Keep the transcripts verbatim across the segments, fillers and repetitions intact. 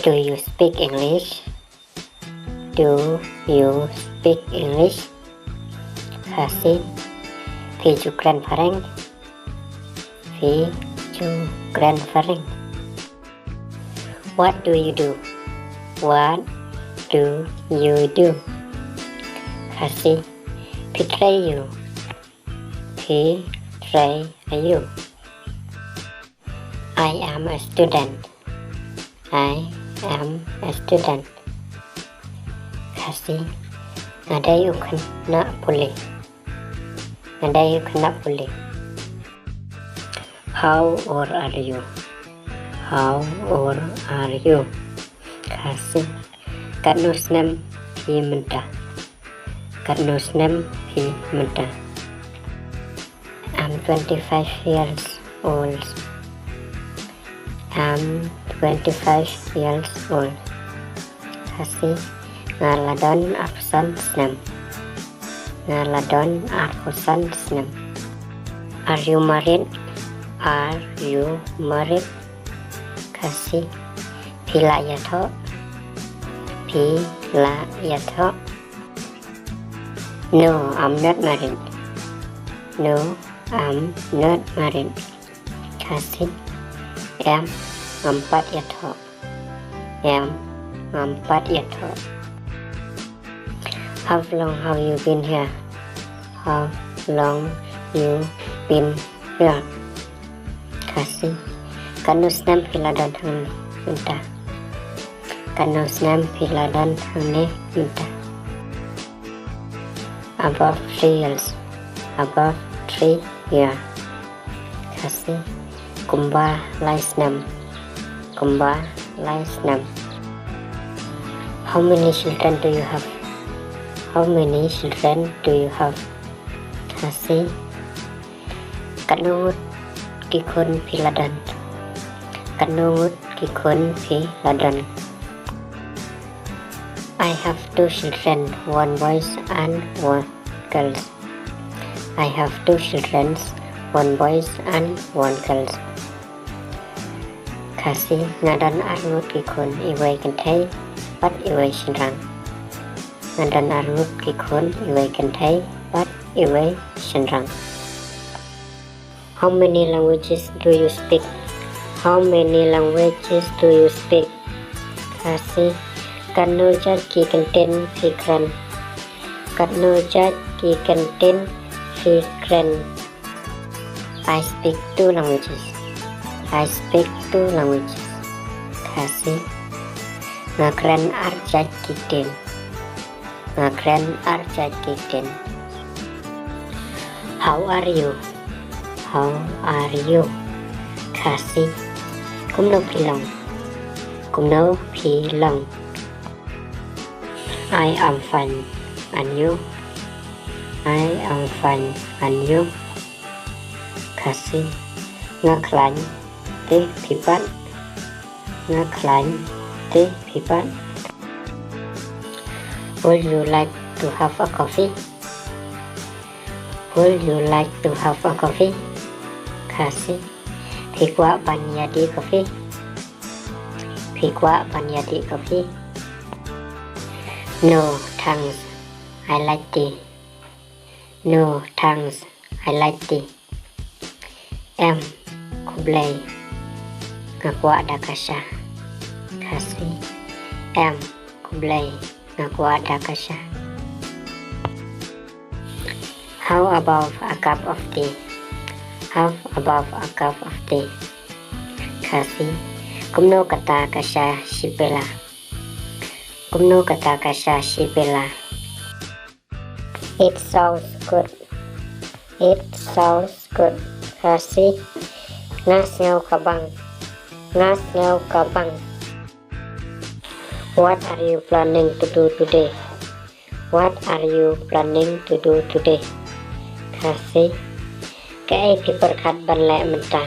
Do you speak English? Do you speak English? Khasi. Phi ju kren phareng? Phi ju kren phareng? What do you do? What do you do? Khasi. Phi trei aïu? Phi trei aïu? I am a student. I am a student. Khasi. Nga dei u khynnah pule. Nga dei u khynnah pule. How old are you? How old are you? Khasi. Katno snem phi mynta? Katno snem phi mynta? I'm twenty-five years old. I'm twenty-five years old. Khasi. Nga la don arphew san snem. Nga la don arphew san snem. Are you married? Are you married? Khasi. Phi la ïathoh? Phi la ïathoh? No, I'm not married. No, I'm not married. Khasi. Em, ngam pat ïathoh. Em, ngam pat ïathoh. How long have you been here? How long you been here? Khasi. Katno snem phi la don hangne mynta? Katno snem phi la don hangne mynta? Above three years. Above three year. Khasi. Kumba lai snem. Kumba lai snem. How many children do you have? How many children do you have? Khasi. Katno ngut ki khun phi la don? Katno ngut ki khun phi la don? I have two children, one boys and one girls. I have two children, one boys and one girls. Khasi. Nga don ar ngut ki khun, iwei kynthei bad iwei shynrang. Nga don ar ngut ki khun, iwei kynthei bad iwei shynrang. How many languages do you speak? How many languages do you speak? Khasi. Katno jait ki kyntien phi kren? Katno jait ki kyntien phi kren? I speak two languages. I speak two languages. Khasi. Nga kren ar jait ki ktien. Nga kren ar jait ki ktien. How are you? How are you? Khasi. Kumno phi long? Kumno phi long? I am fine. And you? I am fine. And you? Khasi. Nga khlaiñ, te phi pat? Nga khlaiñ, te phi pat? Would you like to have a coffee? Would you like to have a coffee? Khasi. Phi kwah ban ïa dih coffee? Phi kwah ban ïa dih coffee? No, thanks. I like tea. No, thanks. I like tea. Em, khublei. Nga kwah da ka sha. Khasi. Em, khublei. Nga kwah da ka sha. How about a cup of tea? How about a cup of tea? Khasi. Kumno kata ka sha shi pela? Kumno kata ka sha shi pela? It sounds good. It sounds good. Khasi. Nga sngew ka bang. Nga sngew ka bang. What are you planning to do today? What are you planning to do today? Khasi. Kaei phi pyrkhat ban leh mynta?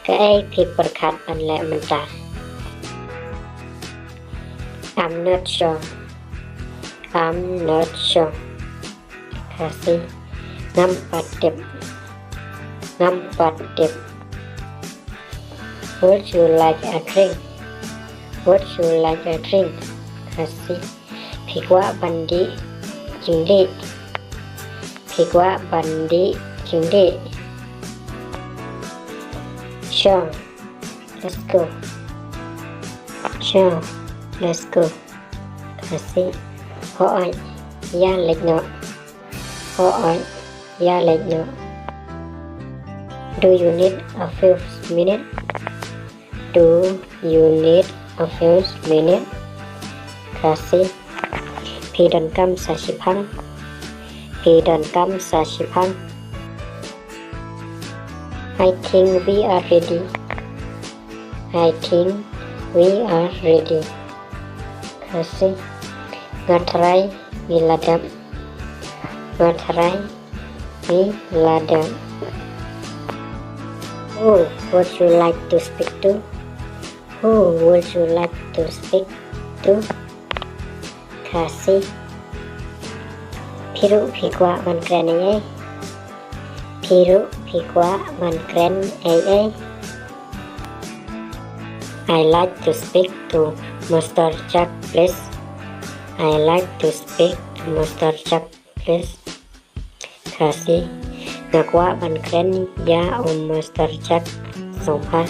Kaei phi pyrkhat ban leh mynta? I'm not sure. I'm not sure. Khasi. Ngam pat tip. Ngam pat tip. Would you like a drink? Would you like a drink? Khasi. Phi kwah ban dih jingdih? Phi kwah ban dih jingdih? Sure. Let's go. Sure. Let's go. Khasi. Hooid. Ïa leit noh. Hooid. Ïa leit noh. Do you need a few minutes? Do you need a few minutes? Khasi. Phi donkam sa shiphang? Phi donkam sa shiphang? I think we are ready. I think we are ready. Khasi. Nga tharai ngi la dep. Nga tharai ngi la dep. Who would you like to speak to? Who would you like to speak to? Khasi. Phi ruh phi kwah ban kren ei ei? Phi ruh phi kwah ban kren ei ei? I like to speak to Mister Jack, please. I like to speak to Mister Jack, please. Khasi. Nga kwah ban kren ïa u Mister Jack sngewbha.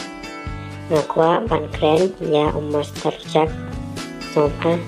Nga kwah ban kren ïa u Mister Jack sngewbha.